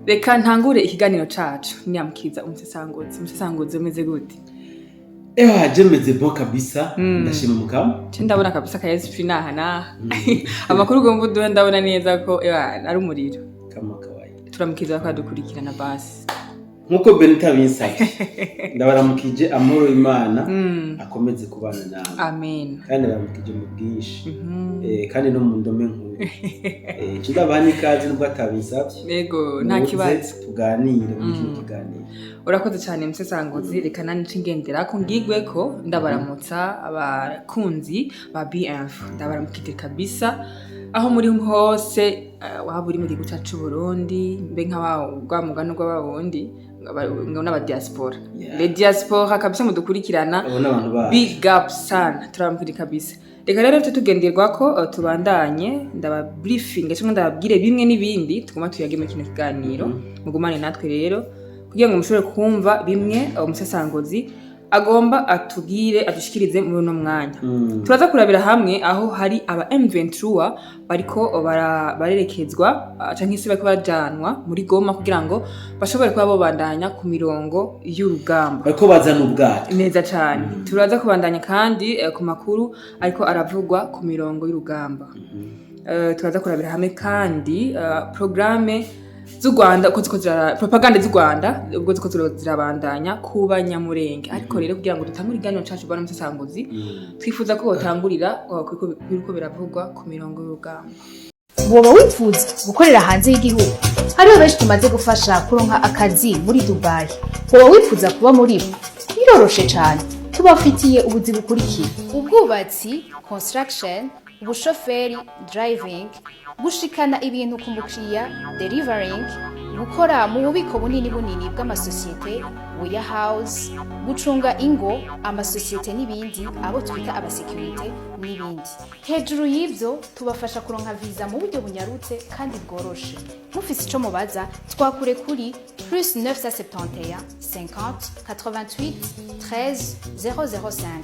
Reka ntangure ikiganiro cacu niyamukiriza umusesanguzi. Umusesanguzi, umeze gute? Ewa, je meze bon kabisa. Ndashima Mukama. Ce ndabona kabisa ka esprit naha naha. Amakuru ugomba uduhe, ndabona neza ko ewa ari umuriro. Kama kawaida. Turamukiriza ko adukurikirana basi. Nkuko Benita binsabye, ndabaramukije, amahoro y'Imana akomeze kubana nawe. Amen. Kandi ndabaramukije mu bwinshi. Kandi no mu ndome nkuru. Ndabaha n'ikaze nubwo atabinsabye. Yego, nta Muze kibazo. tuganire muri kino kiganiro. Urakoze cyane, musesanguzi. Reka nani ngenderako ngigwe ko ndabaramutsa abakunzi ba BF, ndabaramukije kabisa aho muri hose, waba uri mu gihugu cyacu c'u Burundi, mbe nka wa mugani rw'ababundi ngo n'aba diaspora. Les diaspora kabisa mudukurikirana. Abo n'abantu bacu. Big up sana, turabaramukije kabisa. Reka rero tujye tugenderwa ko tubandanye ndaba briefing cyangwa ndababwire bimwe n'ibindi tuguma tuyage muri kino kiganiro. Mugumane natwe rero kugira ngo mushobore kumva bimwe umusesanguzi agomba atubwire, adushikirize muri uno mwanya. Turaza kurabira hamwe aho hari aba M23 bariko barerekezwa canke se bariko barajanwa muri Goma kugira ngo bashobore kuba bobandanya ku mirongo y'urugamba. Bariko bazana ubwato. Neza cane. Turaza kubandanya kandi ku makuru ariko aravugwa ku mirongo y'urugamba. Turaza kurabira hamwe kandi programme z'u Rwanda uko ziko zira propagande z'u Rwanda ubwo ziko zirabandanya ku Banyamurenge. Ariko rero kugira ngo dutangure ikiganiro cacu, bwana musesanguzi, twifuza ko wotangurira biriko biravugwa ku mirongo y'urugamba. Woba wifuza gukorera hanze y'igihugu? Hariho benshi tumaze gufasha kuronka akazi muri Dubayi. Woba wifuza kuba muri bo? Biroroshe cane, tubafitiye ubuzi bukurikira: ubwubatsi, construction, ubushoferi, driving, gushikana ibintu ku mukiriya, delivering, gukora mu bubiko bunini bunini bw'amasosiyete, warehouse, gucunga ingo, amasosiyete n'ibindi, abo twita abasekirite n'ibindi. Hejuru y'ivyo, tubafasha kuronka viza mu buryo bunyarutse kandi bworoshe. Mufise ico mubaza, twakure kuri +971 50 88 13 005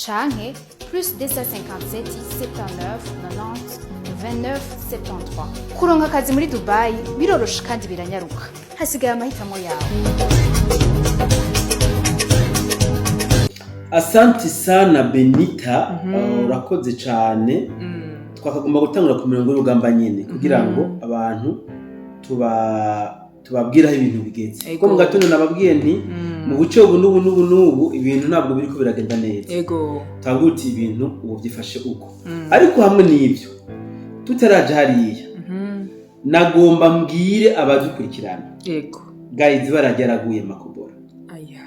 canke +257 79 90 29 73. Kuronka akazi muri Dubayi biroroshe kandi biranyaruka, hasigaye amahitamo yawe. Asante sana, Benita. Urakoze cane. Twakagomba gutangura ku mirongo y'urugamba nyene kugira ngo abantu tubabwire aho ibintu bigeze. Kuko mu gatondo nababwiye nti mu buce ubu n'ubu n'ubu n'ubu ibintu ntabwo biriko biragenda neza. Twavuga uti ibintu ubu byifashe uko. Ariko hamwe n'ibyo, tutaraja hariya, nagomba mbwire abadukurikirana, guys, barageraguye Makobora. Aya.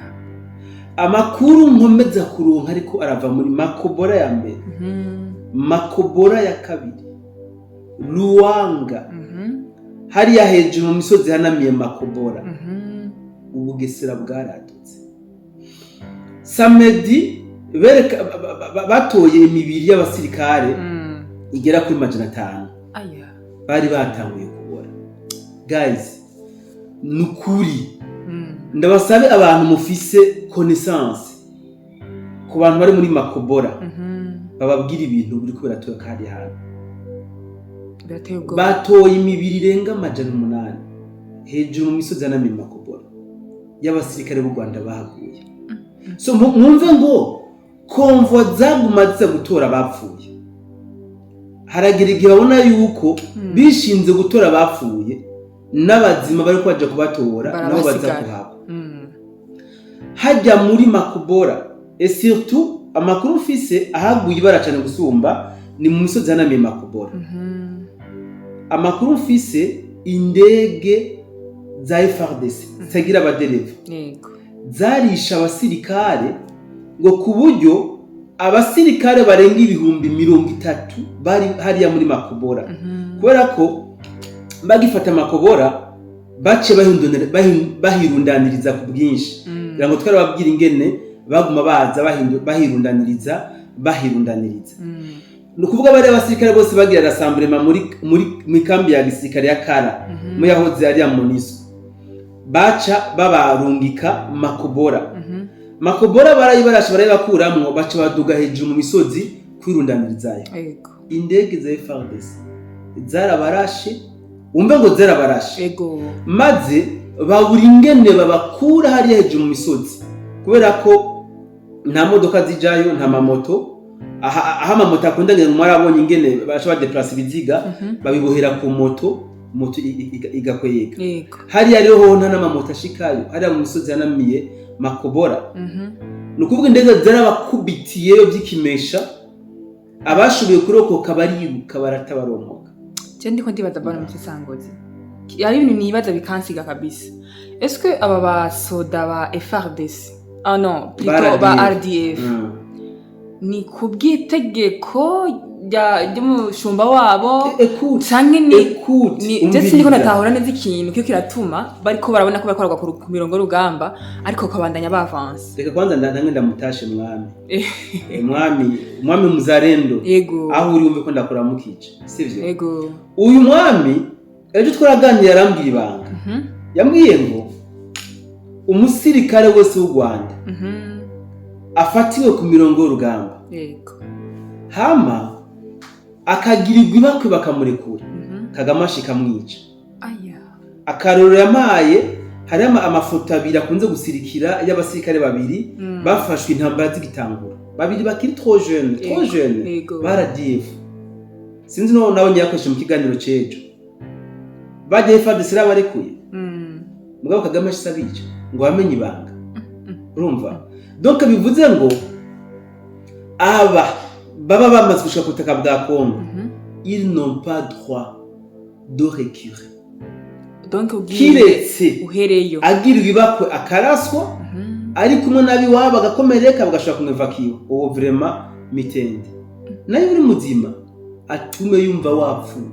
Amakuru nkomeza kuronka ariko arava muri Makobora ya mbere, Makobora ya kabiri, Luwanga, hariya hejuru mu misozi ihanamiye Makobora, Ubugesera bwaradutse. Samedi bereka batoye imibiri y'abasirikare igera kuri 500 Aya. bari batanguye kubora. Guys, ni ukuri, ndabasabe abantu mufise connaissance ku bantu bari muri Makobora, bababwira ibintu biriko biratoka kandi hantu. Birateye ubwoba. Batoye imibiri irenga 800 hejuru mu misozi yanamiye Makobora y'abasirikare b'u Rwanda bahaguye. So mwumve ngo convoi zaguma ziza gutora abapfuye, haragira igihe babona yuko bishinze gutora abapfuye, n'abazima bariko baja kubatora nabo baza Barabasigara. kuhagwa. Hajya muri Makobora, et surtout amakuru mfise ahaguye ibara cane gusumba ni mu misozi ihanamiye Makobora. Amakuru mfise, indege za FARDC zitagira abadereva zarisha abasirikare, ngo ku buryo abasirikare barenga 30,000 bari hariya muri Makobora, kubera ko bagifata Makobora bace bahirundaniriza ku bwinshi. Kugira ngo twarababwira ingene baguma baza bahirundaniriza, bahirundaniriza. Ni ukuvuga bariya abasirikare bose bagira rassemblement muri kambi ya gisirikare ya Kara, mu yahoze ari ya MONUSCO, baca babarungika Makobora. Makobora barayibarasha, barayibakuramwo, baca baduga hejuru mu misozi kwirundanirizayo. Indege za FARDC zarabarashe. Wumve ngo zarabarashe, maze babura ingene babakura hariya hejuru mu misozi, kubera ko nta modoka zijayo, nta mamoto. Aho amamoto akunda, ngira ngo mwarabonye ingene basha badeplasa ibiziga, babibohera ku moto, moto igakwega. Hariya rero hoho nta n'amamoto ashikayo hariya mu misozi yanamiye Makobora. Ni ukuvuga indege zarabakubitiyeyo by'ikimesha, abashoboye kurokoka bariruka, barata, baromoka. Je ndiko ndibaza, bana musesangozi, hari ibintu nibaza bikansiga kabisa. Est-ce que aba basoda ba FARDC, ah non, plutôt ba RDF, ni kubw'itegeko ry'umushumba wabo Écoute, canke ni écoute, ni je siniko umviriza. natahura neza ikintu kiyo kiratuma bariko barabona ko bariko baragwa ku mirongo y'urugamba, ariko bakabandanya bavanse. Reka kwanza ndange ndamutashe mwami. Mwami, mwami muzarendo, aho uri wumve ko ndakuramukije, sivyo? Yego. Uyu mwami ejo twaraganiriye, arambwira ibanga. Yambwiye ngo umusirikare wese w'u Rwanda afatiwe ku mirongo y'urugamba, hama akagirirwa ibakwe bakamurekura, Kagame ashika amwica. Aya. Akarorero yamaye, hariho amafoto abiri akunze gusirikira y'abasirikare babiri bafashwe intambara zigitangura, babiri bakiri trop jeune, trop jeune, ba RDF. Sinzi no nawe yakoresheje mu kiganiro c'ejo, bagiye FARDC barekuye, mugabo Kagame ashitse abica ngo bamenye ibanga. Urumva, donc bivuze ngo aba baba bamaze gushika ku butaka bwa Congo, ils n'ont pas droit de reculer. Donc ugiye Kiretse uhereyo, agirirwa ibakwe akaraswa, ari kumwe n'abiwabo agakomereka, bagashobora kumwevakiwa, uwo vraiment mitende. Nayo uri muzima, atume yumva wapfuye,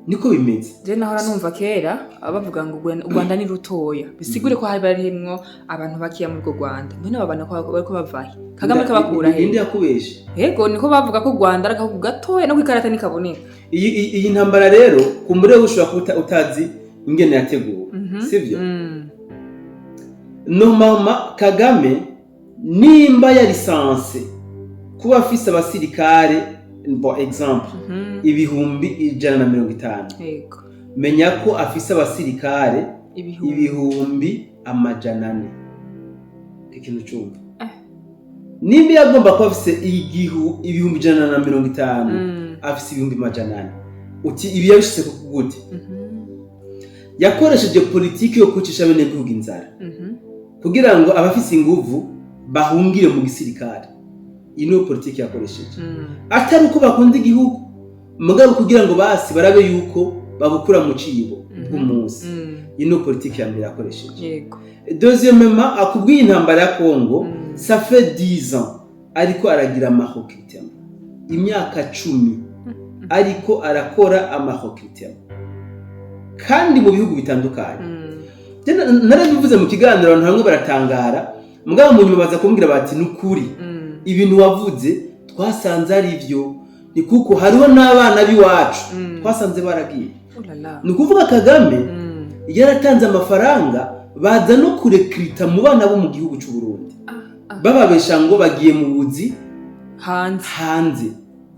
niko bimeze. Je nahora numva kera bavuga ngo u Rwanda ni rutoya, bisigure ko hari barimwo abantu bakiya muri urwo Rwanda. Mbone aba bantu ko bariko bavahe? Kagame kabakura Ninde he? yakubeshe? Yego, niko bavuga ko u Rwanda ari agahugu gatoya, no kwikarata ntikaboneka. Iyi ntambara rero, kumbure ushobora kuba utazi ingene yateguwe, sivyo? No mama Kagame nimba yari censé kuba afise abasirikare, bon, exemple, 150,000, menya ko afise abasirikare ibihumbi 400,000. Ikintu cumva, nimba yagomba kuba afise 150,000, afise 400,000. Uti ibi yabishyize ku gute? Yakoresheje politiki yo kwicisha abenegihugu inzara, kugira ngo abafise inguvu bahungire mu gisirikare. Iyi niyo politiki yakoresheje, atari uko bakunda igihugu, mugabo kugira ngo basi barabe yuko babukura mu cibo bw'umunsi. Iyi niyo politiki ya mbere yakoresheje. Deuxièmement, akubwiye intambara ya Congo, ça fait 10 ans ariko aragira amarecrutement, imyaka 10 ariko arakora amarecrutement, kandi mu bihugu bitandukanye. Je narabivuze mu kiganiro, abantu bamwe baratangara, mugabo mu nyuma baza kumbwira bati: "Ni ukuri, ibintu wavuze twasanze ari byo." Ni kuko hariho n'abana b'iwacu twasanze baragiye. Oh là là. Ni ukuvuga Kagame yaratanze amafaranga, baza no kurekrita mu bana bo mu gihugu cy'u Burundi, bababesha ngo bagiye mu buzi hanze. Hanze.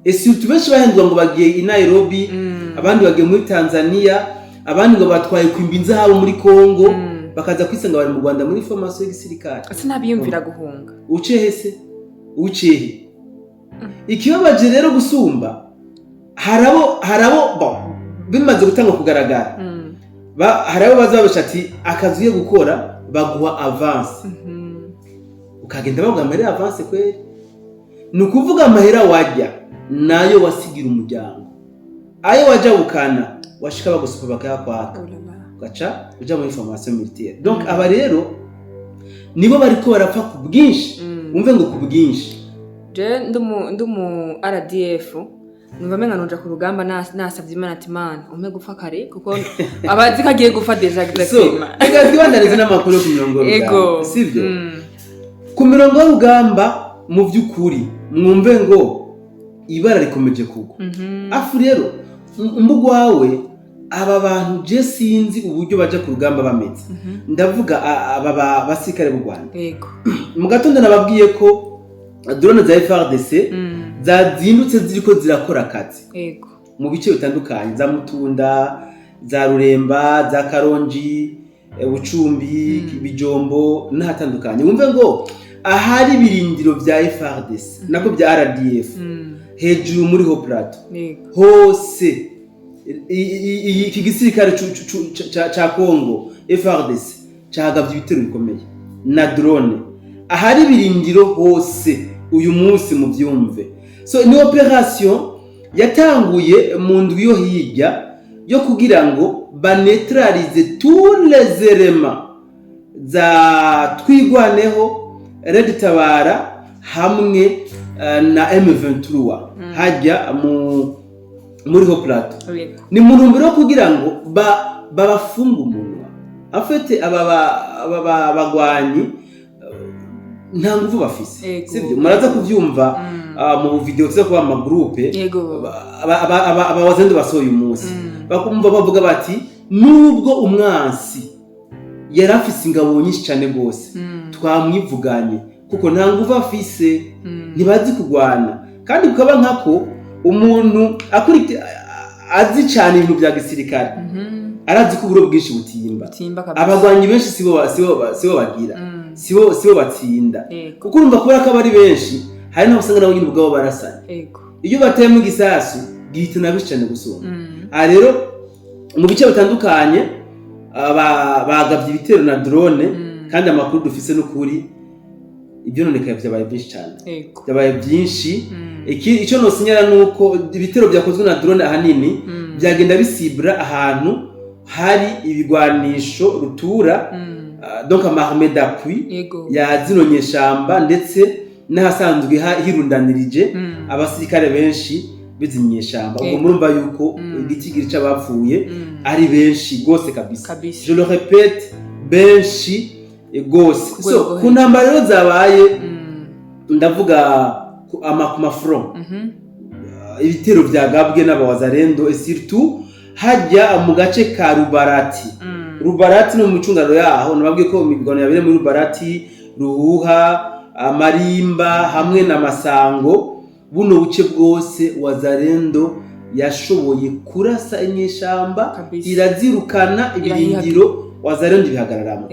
Et surtout benshi bahendwa ngo bagiye i Nairobi, abandi bagiye muri Tanzania, abandi ngo batwaye kwimba inzahabu muri Congo, bakaza kwisanga bari mu Rwanda muri formation y'igisirikare. Ese ntabiyumvira guhunga? Ucehe se, ucehe? Ikibabaje rero gusumba, harabo bon, bimaze gutanga kugaragara, harabo baza babesha ati akazi ugiye gukora baguha avance, ukagenda baguha amahera avance. Kweri ni ukuvuga amahera wajya nayo wasigira umuryango, ayo wajya bukana washika bagusupa bakayakwaka, Oh là là. ugaca uja muri formation militaire. Donc aba rero nibo bariko barapfa ku bwinshi. Wumve ngo ku bwinshi. Je ndumu RDF, numva menga noja ku rugamba, nasavye Imana ati: "Imana, umpe gupfa kare," kuko abazi ko agiye gupfa déjà. So Exactement. Reka twibandanize n'amakuru yo ku mirongo y'urugamba, sivyo? Ku mirongo y'urugamba, mu by'ukuri mwumve ngo ibara rikomeje kugwa. Afu rero mbugwawe aba bantu, je sinzi uburyo baja ku rugamba bameze. Ndavuga aba basirikare b'u Rwanda. Mu gatondo nababwiye ko drone za FARDC zazindutse ziriko zirakora akazi mu bice bitandukanye za Mutunda. za Ruremba, za Karongi, Bucumbi, Bijombo n'ahatandukanye. Wumve ngo ahari ibirindiro vya FARDC, nako bya RDF, hejuru muri Haut Plateau hose, iki gisirikare ca Congo FARDC cagavye ibitero bikomeye na drone ahari ibirindiro hose uyu munsi, muvyumve. So ni opération yatanguye mu ndwi yo hirya yo kugira ngo baneutralize tous les éléments za Twigwaneho, Red Tabara hamwe na M23 hajya muri Haut Plateau. Ni mu ntumbero yo kugira ngo babafunge umunwa. Afete aba bagwanyi nta nguvu bafise, sibyo? Muraza kuvyumva mu video tuza kuba ama groupe. Abawazendo basohoye umunsi, bakumva bavuga bati nubwo umwansi yari afise ingabo nyinshi cyane rwose, twamwivuganye kuko nta nguvu afise, ntibazi kurwana. Kandi kukaba nkako umuntu azi cyane ibintu bya gisirikare, arazi ko uburo bwinshi butimba. Butimba kabisa. Abagwanyi benshi sibo bagira, sibo batsinda, kuko urumva kubera ko aba ari benshi, hari n'aho usanga nabo nyine ubwabo barasanye. Iyo bateyemo igisasu gihitana benshi cyane gusumba. Aha rero mu bice bitandukanye bagavye ibitero na drone, kandi amakuru dufise n'ukuri ibyononekaye vyabaye byinshi cyane, byabaye byinshi. Icyo nosinyara ni uko ibitero byakozwe na drone ahanini byagenda bisibura ahantu hari ibigwanisho rutura, donc ama armes d'appui ya zino nyeshamba, ndetse n'ahasanzwe hirundanirije abasirikare benshi b'izi nyeshamba. Ubwo murumva yuko igitigiri c'abapfuye ari benshi gose kabisa. Je le répète, benshi gose. Ku rwego So rwo ku ntambara rero zabaye, ndavuga ku ma front, ibitero vyagabwe n'abawazarendo, et surtout hajya mu gace ka Rubarati. Rubarati no mu micungararo yaho, nababwiye ko imigwano yabereye muri Rubarati, Ruhuha, Amarimba hamwe na Masango. Buno buce bwose Wazarendo yashoboye kurasa inyeshamba, irazirukana, ibirindiro Wazarendo ibihagararamo.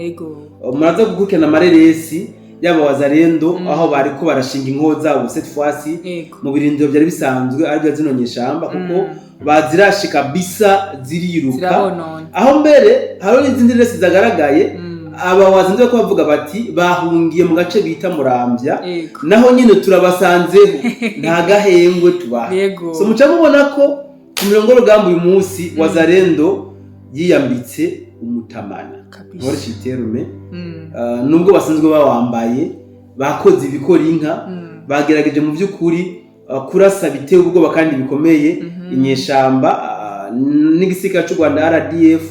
Muraza gukurikirana amareresi yaba Wazarendo, aho bariko barashinga inko zabo cette fois-ci mu birindiro byari bisanzwe ari byo zino nyeshamba, kuko bazirashe kabisa, ziriruka. Zirabonona. Aho mbere hariho n'izindi resi zagaragaye, aba Wazarendo ko bavuga bati bahungiye mu gace bita Muramvya, naho nyine turabasanzeho, nta gahengwe tubaha. So muca mubona ko ku mirongo y'urugamba uyu munsi Wazarendo yiyambitse umutamana, nkoresha iterme. Nubwo basanzwe bawambaye, bakoze ibikora inka, bagerageje mu by'ukuri kurasa biteye ubwoba kandi bikomeye inyeshamba n'igisirikare cy'u Rwanda RDF,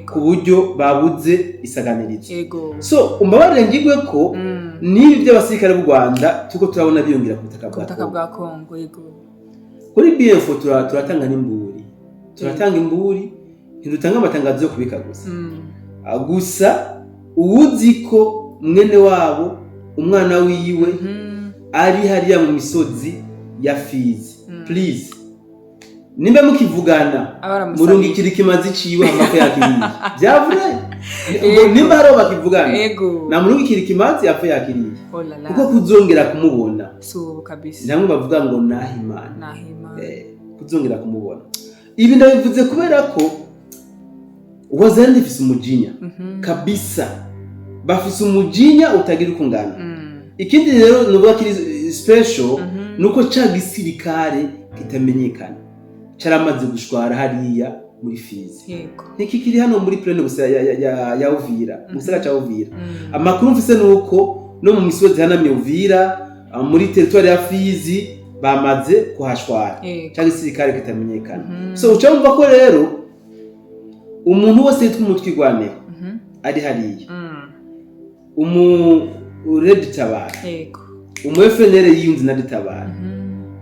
ku buryo babuze isaganirizo. So umbabarire ngigwe ko n'ibi by'abasirikare b'u Rwanda turiko turabona biyongera ku butaka ku bwa butaka Kongo. Bwa Kongo, yego. Kuri BFO turatanga n'imburi, turatanga imburi, ntidutanga amatangazo yo kubika gusa. Gusa uwuzi ko mwene wabo, umwana wiwe ari hariya mu misozi ya Fizi, please, nimba mukivugana, Abaramusabiye. murungikira ikimazi ciwe amapfa yakiriye byavure. Nimba hariho bakivugana, namurungikira ikimazi apfa yakiriye, Oh la la. kuko kuzongera kumubona Subu kabisa. Namwe bavuga ngo Nahimana. Nahimana. Kuzongera kumubona, ibi ndabivuze kubera ko Wazalendo ifise umujinya kabisa, bafise umujinya utagira uko ungana. Ikindi rero nuvuga kiri special, nuko ca gisirikare kitamenyekana caramaze gushwara hariya muri Fizi. Ntikikiri hano muri plaine gusa ya Uvira, mu gisagara ca Uvira. Amakuru mfise nuko no mu misozi ihanamye Uvira, muri territoire ya Fizi bamaze kuhashwara, ca gisirikare kitamenyekana. So uca wumva ko rero umuntu wese yitwa umutwigwaneho ari hariya, umu Red Tabara, umu FNL yiyunze na Tabara,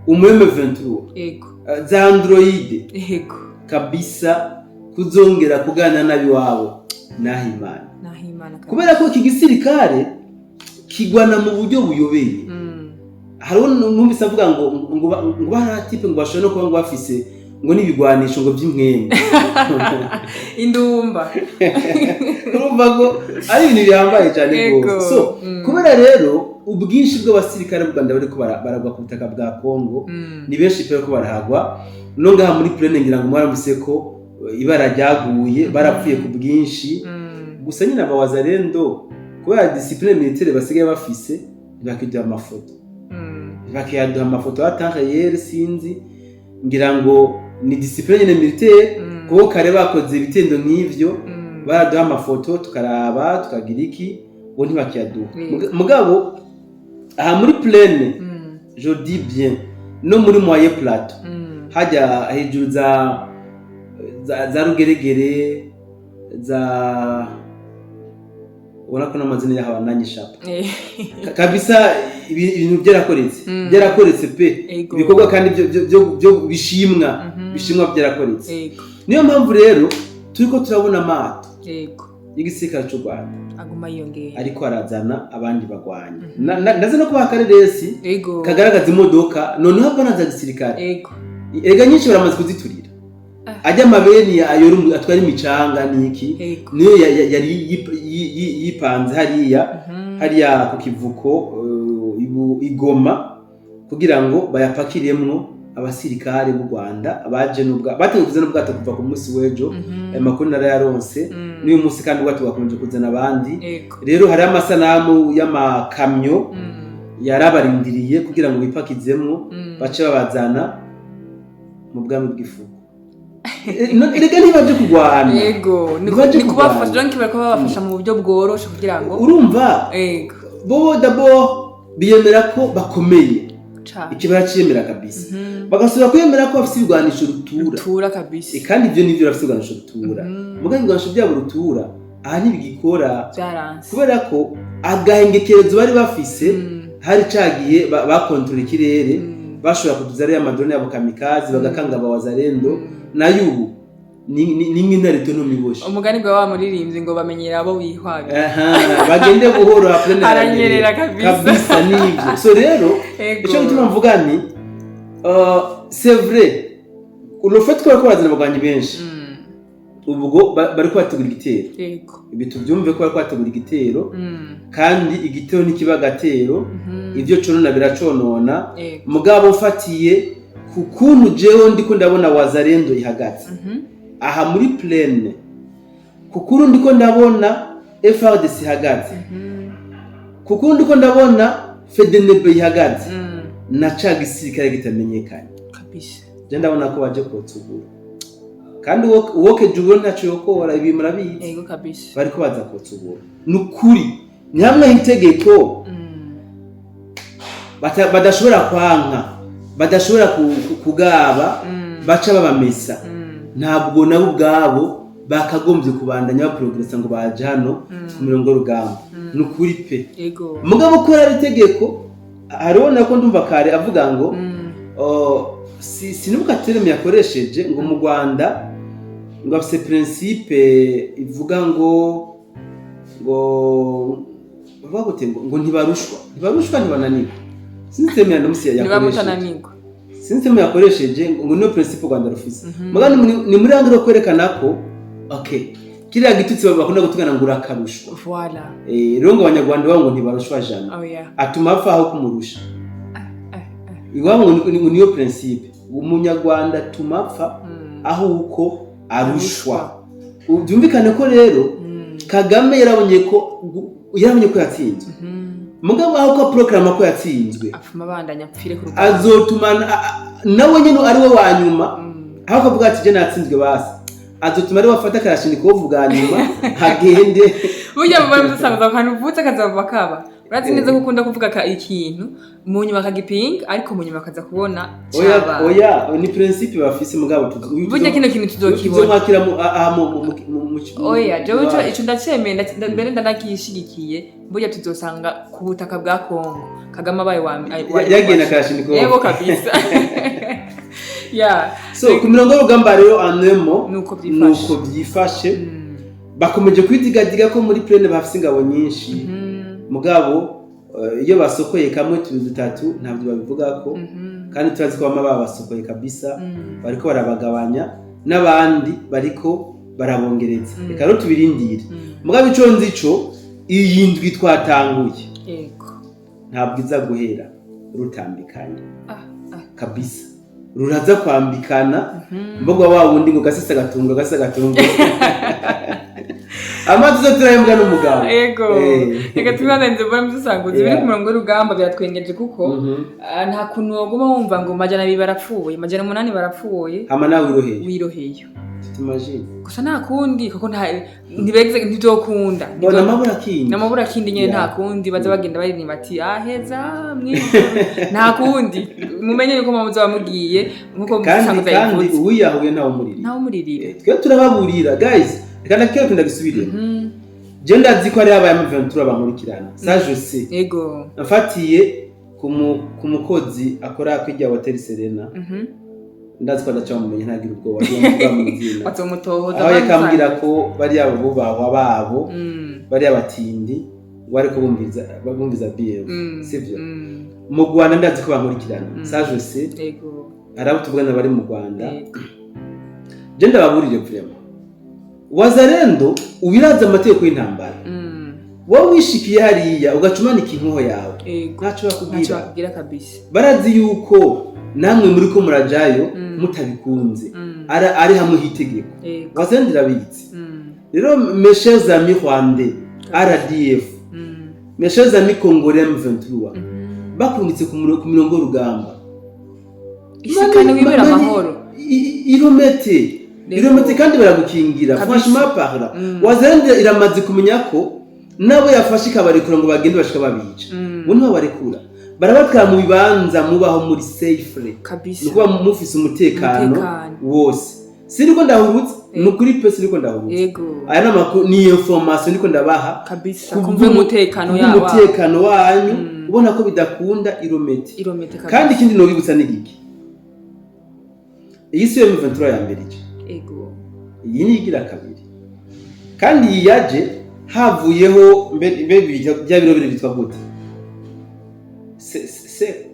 umu M23, za Android, kabisa kuzongera kugana nabi wabo Nahimana. Nahimana kabisa. Kubera ko iki gisirikare kigwana mu buryo buyobeye. Hariho numvise avuga ngo baratipe ngo bashobora no kuba ngo bafise ngo n'ibigwanisho ngo vy'impwemu. Indumba. Urumva ko ari ibintu bihambaye cyane rwose. So kubera rero ubwinshi bw'abasirikare b'u Rwanda bariko baragwa ku butaka bwa Kongo, ni benshi pe ko barahagwa. No ngaha muri plaine, ngira ngo mwaramutse ko ibara ryaguye, barapfuye ku bwinshi. Gusa nyine abawazalendo, kubera discipline militaire basigaye bafise, ntibakiduha amafoto, ntibakiyaduha amafoto à temps réel. Sinzi, ngira ngo ni discipline nyine militaire, kuko kare bakoze ibitendo nk'ivyo baraduha amafoto, tukaraba, tukagira iki. Ubu ntibakiyaduha. Mugabo aha muri plaine, je dis bien, no muri moyen plateau, hajya hejuru za Rugeregere, za ubona ko n'amazina yaho abananyishapa. Kabisa ibintu byarakoretse, byarakoretse pe. Ibikorwa kandi byo bishimwa, bishimwa byarakoretse. Niyo mpamvu rero turiko turabona amato y'igisirikare cy'u Rwanda aguma yiyongera, ariko arazana abandi bagwanyi. Ndaza no kubaha akareresi kagaragaza imodoka noneho apana za gisirikare. Erega nyinshi baramaze kuziturira. Ajya amabeni ayora atwara imicanga niki, niyo yari yipanze hariya, hariya ku kivuko igoma, kugira ngo bayapakiremwo abasirikare b'u Rwanda baje n'ubwa bateguye kuzana ubwato kuva ku munsi w'ejo. Ayo makuru narayaronse. N'uyu munsi kandi ubwato bwakomeje kuzana abandi. Rero hariho amasanamu y'amakamyo yarabarindiriye kugira ngo bipakizemwo, bace babazana mu bwami bw'ifuku. Erega ntibaje kurwana. Yego, ni Ntibaje ni kubafasha. kurwana. Donc bariko babafasha mu buryo bworoshe kugira ngo Urumva, bo d'abord biyemera ko bakomeye. Ikibara ciyemera kabisa, bagasubira kwiyemera ko bafise ibigwanisho rutura. Rutura kabisa. Kandi ivyo nivyo, bafise ibigwanisho rutura. Mugabo ibigwanisho byabo rutura aha ntibigikora. Byaranse. Kubera ko agahengekerezo bari bafise, hari cagiye bakontorora ikirere, bashobora kuduza ariya ma drones yabo kamikaze, bagakanga abawazalendo. Nayo ubu ni nk'intare itonomiboshe. Umugani gwa wa muririmbyi ngo bamenyera abo wihwabira. Aha, bagende buhoro apene. Aranyerera kabisa. Kabisa, nivyo. So rero ico gituma mvuga ni c'est vrai, le fait ko bariko barazana abagwanyi benshi, ubwo bariko bategura igitero. Ibi tuvyumve ko bariko bategura igitero, kandi igitero ntikiba agatero. Ivyo conona biraconona. Mugabo mfatiye ku kuntu jewe ndiko ndabona wazalendo ihagaze aha muri plaine, ku kuntu ndiko ndabona FARDC ihagaze, ku kuntu ndiko ndabona FDNB ihagaze, na ca gisirikare kitamenyekanye, je ndabona ko baje kotsa uburo, kandi uwokeje uburo ntaco yokora. Ibi murabizi. Yego kabisa. Bariko baza kotsa uburo, ni ukuri. Ni hamwe itegeko badashobora kwanka, badashobora kugaba, baca babamesa. Ntabwo nabo ubwabo bakagombye kubandanya baprogresa ngo baje hano ku mirongo y'urugamba, ni ukuri pe. Mugabo ko ari itegeko, hariho nako ndumva kare avuga ngo oh, si sinibuka terme yakoresheje, ngo mu Rwanda ngo afise principe ivuga ngo bavuga gute, ngo ntibarushwa, ntibarushwa, ntibananirwa. Sinzi terme ya ndamusi yakoresheje. Ntibamutananirwa. Sinzi terme yakoresheje, ngo niyo principe u Rwanda rufise. Mugabo ni muri angle yo kwerekana ko okay, kiriya gitutsi bakunda gutugana ngo urakarushwa. Voilà. Rero ngo abanyarwanda babo ngo ntibarushwa jana, Oya. atuma apfa aho kumurusha. Iwabo ngo niyo principe, umunyarwanda atuma apfa aho uko arushwa. Byumvikane ko rero Kagame yarabonye ko yatsinzwe. Mugabo aho ko proclama ko yatsinzwe, apfuma abandanya apfire ku rugamba. Azotuma nawe nyene ari we wa nyuma, aho kavuga ati je natsinzwe, basi azotuma ari we afata karashinikovu bwa nyuma hagende. Burya muba musanzwe akantu uvutse akazava kaba, urazi neza ko ukunda kuvuga ka ikintu, mu nyuma akagipinga, ariko mu nyuma akaza kubona Oya. cyabaye. Oya, ni principe bafise, mugabo Burya kino kintu tuzokibona. Tuzomwakira mu aha mu Oya, jewe ico ndacemeye, mbere ndanakishigikiye. Burya tuzosanga ku butaka bwa Kongo Kagame abaye wa Yagenda karashinikovu. Yego kabisa, ya. So ku mirongo y'urugamba rero anemo Nuko byifashe. Nuko byifashe. Bakomeje kwidigadiga ko muri plaine bafise ingabo nyinshi, mugabo Iyo basokoye kamwe, tubiri, dutatu, ntabyo babivugako. Kandi turazi ko bama babasokoye kabisa. Bariko barabagabanya n'abandi bariko barabongereza. Reka rero tubirindire. Mugabo ico nzi co, iyi ndwi twatanguye ntabwo iza guhera rutambikanye. Kabisa ruraza kwambikana. Mbogwa wa wundi ngo gasese gatunga, gasese gatunga, amazi zo turahembwa n'umugabo. Ego. Reka tubanze mbona mudusanguze biri ku murongo w'urugamba. Biratwengeje kuko nta kuntu woguma wumva ngo 200 barapfuye, 800 barapfuye, hama nawe wiroheye. Wiroheyo. T'imagines? Gusa nta kundi, kuko nta ntibegeze, ntibyokunda. Bona amabura kindi. Namabura kindi nyene. Nta kundi, baza bagenda baririmba ati aheza mwijuru, nta kundi. Mumenye yuko muzoba mugiye nkuko Kandi musanguza kandi yivuze. Uwiyahuye ntawe umuririye. Ntawe umuririra. Twe turababurira guys, reka ndakwiye ndagisubiremo. Je ndazi ko hariho aba M23 bankurikirana, ça je sais. Mfatiye ku mukozi akora kwirya Hotel Serena. Ndazi ko adaca mumenye, ntagira ubwoba, ntibamuvuga mu izina. Bazomutohoza. Aho yakambwira ko bariya bubahwa babo, bariya batindi ngo ariko bumviza BM, sivyo? Mu Rwanda ndazi ko bankurikirana. Ça je sais. Hari abo tuvugana bari mu Rwanda. Je ndababurire vraiment, Wazalendo ubiraza amategeko y'intambara. Wowe wishikiye hariya ugaca umanika inkoho yawe, ntaco ntacyo bakubwira. Bakubwira kabisa. Barazi yuko namwe muri ko murajayo mutabikunze. Ari hamwe hitegeko. Wazalendo irabizi. Rero mes chers amis rwandais RDF, mes chers amis congolais M23, bakungitse ku mirongo y'urugamba, ishikane wibera amahoro. Iromete. Iromete kandi baragukingira. Kabisa. Franchement parlant, Wazalendo iramaze kumenya ko nabo yafashe ikabarekura ngo bagende bashika babica. Bo ntibabarekura, barabatwara mu bibanza mubaho muri safe, ni ukuba mufise umutekano umutekano wose. Siniko ndahurutse, ni ukuri pe, siniko ndahurutse. Aya ni amakuru, ni information ndiko ndabaha. Kabisa, kumva umutekano yawo. Kubw'umutekano wanyu. Ubona ko bidakunda, iromete. Iromete kabisa. Kandi ikindi nobibutsa ni giki: iyi si yo M23 ya mbere ije. Iyi ni igira kabiri, kandi iyi yaje havuyeho mbe bya biro bibiri bitwa gute? Se se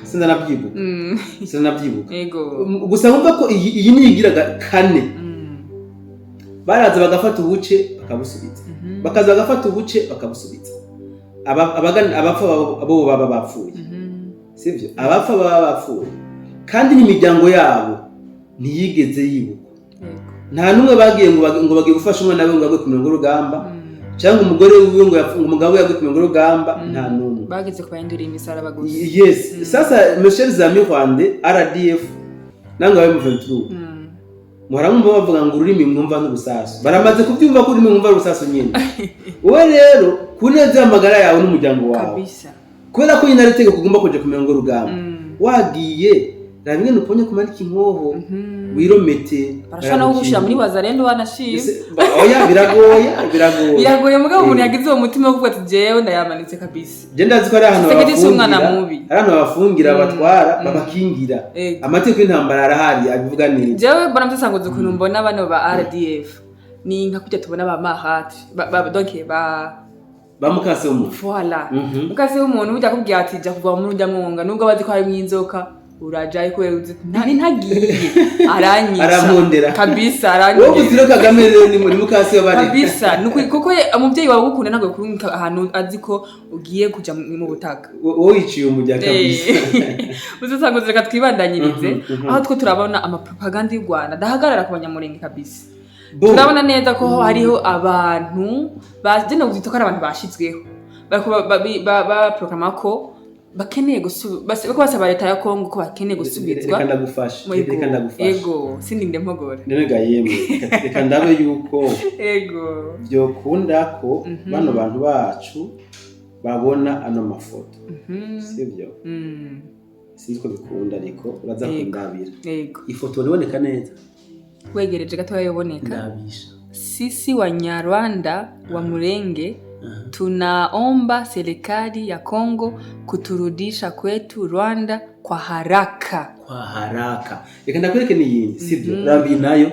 sindanabyibuka. Sindanabyibuka. Gusa wumva ko iyi ni igira kane. Baraza bagafata ubuce bakabusubiza, bakaza bagafata ubuce bakabusubiza. Abapfa abo baba bapfuye, sivyo? Abapfa baba bapfuye, kandi n'imiryango yabo ntiyigeze yibukwa. Nta n'umwe bagiye ngo bagiye gufasha umwana we ngo agwe ku mirongo y'urugamba, cyangwa umugore wiwe ngo umugabo we yagwe ku mirongo y'urugamba. Nta n'umwe. Bageze kubahindurira imisaraba gusa. Yes. Sasa mes chers amis rwandais RDF nangwa M23, muhora mwumva bavuga ngo ururimi mwumva n'urusasu. Baramaze kubyumva ko ururimi mwumva ari urusasu nyine. Wowe rero, ku neza y'amagara yawe n'umuryango wawe, kubera ko nyine ari itegeko ugomba kuja ku mirongo y'urugamba, wagiye raba ingene uponye kumanika inkoho, wiromete. Barashobora no kugushyira muri Wazalendo wanashima. Oya, biragoye, biragoye. Biragoye, mugabo umuntu Eh. yagize uwo mutima wo kuvuga ati jewe ndayamanitse kabisa. Je ndazi ko ari ahantu Tshisekedi si umwana babafungira, mubi. ari ahantu babafungira, batwara, babakingira. Amategeko y'intambara arahari, abivuga neza. Jewe mbona mvuze ukuntu mbona bano ba RDF ni nka kujya tubona ba Mahati donc ba Ba mukase w'umuntu. Voilà. Mukase w'umuntu burya akubwira ati jya kuva muri urya mwonga, nubwo abazi ko harimo inzoka, urajayo kubera uzi ntari ntagiye aranyica. Arampondera. Kabisa. Wowe Aranyica. uziro Kagame rero ni muri mukase w'abari. Kabisa. Nukuri, kuko umubyeyi wawe ugukunda ntabwo yakurungika ahantu azi ko ugiye kuja mu butaka. Wowe wiciye umujya kabisa. Uzasanga reka twibandanyirize Mhm. aho two turabona amapropaganda y'u Rwanda adahagarara ku Banyamurenge kabisa. Bo. Turabona neza ko hariho abantu bagenda kubyita ko ari abantu bashizweho, bariko baprograma ko bakeneye bariko basaba leta ya Kongo ko bakeneye gusubizwa. Reka ndagufashe. Yego. Reka ndagufashe. Yego, sindinde mpogora. None ga yemwe, reka ndabe yuko byokunda ko bano bantu bacu babona ano mafoto, sibyo? Sinzi ko bikunda, ariko uraza kundabira. Yego. Ifoto iboneka neza? Wegereje gatoya yoboneka. Ndabisha. Sisi Wanyarwanda wa Murenge tunaomba serikali ya Kongo kuturudisha kwetu Rwanda kwa haraka. Kwa haraka. Reka ndakwereke n'iyindi, sibyo? Rambi nayo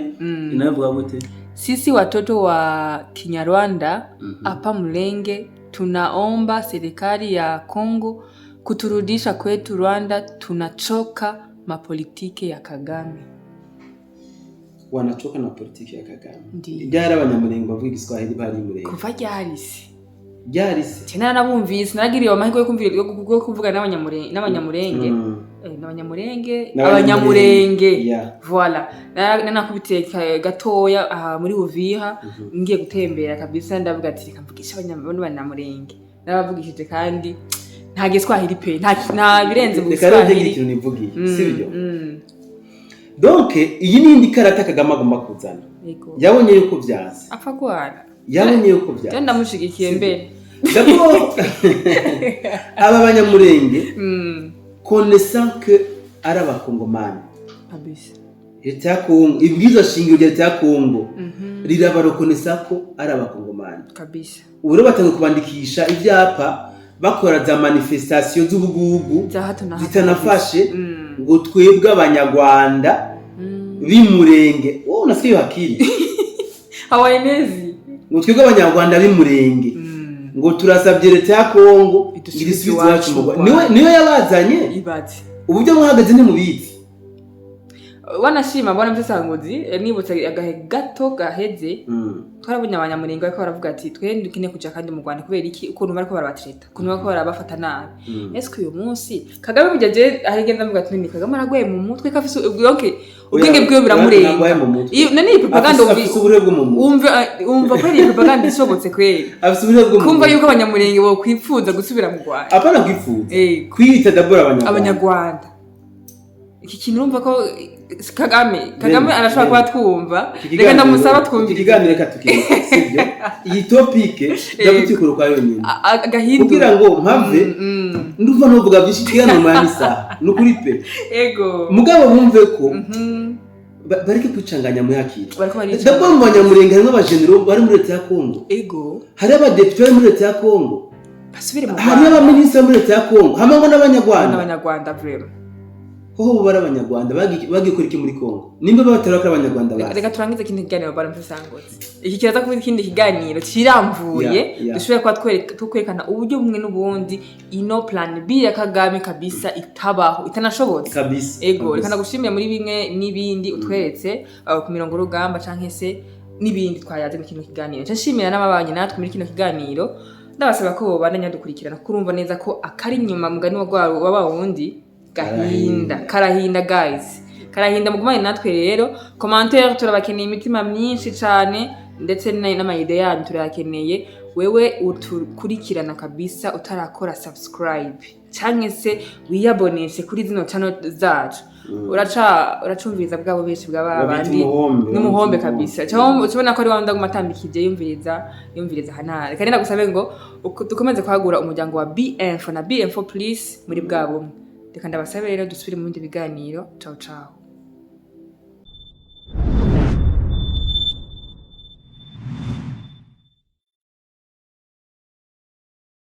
inavuga gute? Sisi watoto wa Kinyarwanda hapa Murenge. Tunaomba serikali ya Congo kuturudisha kwetu Rwanda, tunachoka mapolitike ya Kagame. Wanachoka na politiki ya Kagame. Ndiyo. Ryari Abanyamurenge bavuga Igiswahili bari Murenge? Kuva ryari se? Ryari se? Je naranabumvise, naragiriwe amahirwe yo kuvuga n'Abanyamurenge. N'Abanyamurenge. N'Abanyamurenge. Abanyamurenge. Yeah. Voilà. Nanakubitiye gatoya aha muri Uvira, ngiye gutembera kabisa, ndavuga ati reka mvugishe Abanyamurenge. Narabavugishije kandi nta Giswahili pe, nta birenze mu Reka rero njye Giswahili. ikintu nivugiye, sibyo? Mm. Donc iyi ni indi karata Kagame agomba kuzana. Yego. Yabonye yuko byanze. Apfa gwara. Yabonye yuko Je byanze. ndamushigikiye Sibyo. mbere. D'abord, aba Banyamurenge, connaissant que ari Abakongomani, Kabisa. leta ya Kongo, ibwirizwa shingiro rya leta ya Kongo rirabareconnaissa ko ari Abakongomani. Kabisa. Ubu rero batangiye kubandikisha ibyapa, bakora za manifestation z'ubugugu Za hato na hato. zitanafashe, ngo twebwe Abanyarwanda b'Imurenge. Wowe unasikia hiyo akili? Hawaenezi. Ngo twebwe Abanyarwanda b'Imurenge, ngo turasabye leta ya Kongo Idusubize ngo isubize iwacu mu iwacu mu Rwanda. Niwe niyo yabazanye. Ibaze. Uburyo muhagaze ntimubizi. Wanashima mbona msesanguzi, nibutse agahe gato gaheze, twarabonye Abanyamurenge bariko baravuga ati twe dukeneye kuja kandi mu Rwanda. Kubera iki? Ukuntu bariko barabatreta, ukuntu bariko barabafata nabi. Ese uyu munsi Kagame burya, je ahigenda mvuga ati ni Kagame aragwaye mu mutwe, ko afise ubwonke, ubwenge bwiwe buramurenga. Nagwaye mu mutwe. None iyi propaganda Afise uburyo bwo mu mutwe. Wumva ko ari propaganda ishobotse kweri? Afise uburyo bwo mu Kumva mutwe. yuko Abanyamurenge bokwipfuza gusubira mu Rwanda. Apana kwifuza, kwiyita d'abord Abanyarwanda. Abanyarwanda. Iki kintu urumva ko Kagame arashobora kuba twumva. Iki Reka ndamusaba iki twumvirize. kiganiro reka tukireke, sibyo? Iyi topic ndagutikura kwa yonyine Agahindura kugira ngo mpave. Ndumva ntuvuga byinshi, ikiganiro mu yandi saha, ni ukuri pe. Ego. Mugabo bumve ko bareke kwicanganya mu yakira. Bariko barica. D'abord mu Banyamurenge harimo abajenero bari muri leta ya Kongo, Ego. hariho abadepite bari muri leta ya Kongo, Basubire mu hariho Rwanda. abaminisitiri bari muri leta ya Kongo, hamwe ngo n'Abanyarwanda. N'Abanyarwanda vraiment. Hoho bo bari Abanyarwanda, bagiye gukora iki muri Kongo nimba batari ko ari Abanyarwanda? Reka Bazi. Reka turangize ikindi kiganiro bara mfisangutse. Iki kiraza kuba ikindi kiganiro kiramvuye, Yeah. dushobora kuba tukwerekana uburyo bumwe n'ubundi ino plan B ya Kagame kabisa itabaho, itanashobotse. Kabisa. Ego. Kabisa. Reka ndagushimire muri bimwe n'ibindi utweretse ku mirongo y'urugamba canke se n'ibindi twayaze muri kino kiganiro. Nca nshimira n'ababanye natwe muri kino kiganiro, ndabasaba ko bobandanya dukurikirana kuko urumva neza ko akari inyuma mugani wa rwa wa wa wundi gahinda karahinda, guys, karahinda. Mugumane natwe rero, commentaire turabakeneye, imitima myinshi cane, ndetse n'ama idées yanyu turayakeneye. Wewe utukurikirana kabisa utarakora subscribe canke se wiyaboneshe kuri zino channel zacu, uraca uracumviriza bwabo benshi bwa Babita babandi umuhombe, n'umuhombe babita kabisa. umuhombe. Cyangwa ukibona ko ari wa wundi aguma atambikije, yumviriza hanara. Reka rero ndagusabe ngo dukomeze kwagura umuryango wa BM4 na BM4 Plus muri bwa bumwe. Reka ndabasabe rero dusubire mu bindi biganiro. Ciao ciao.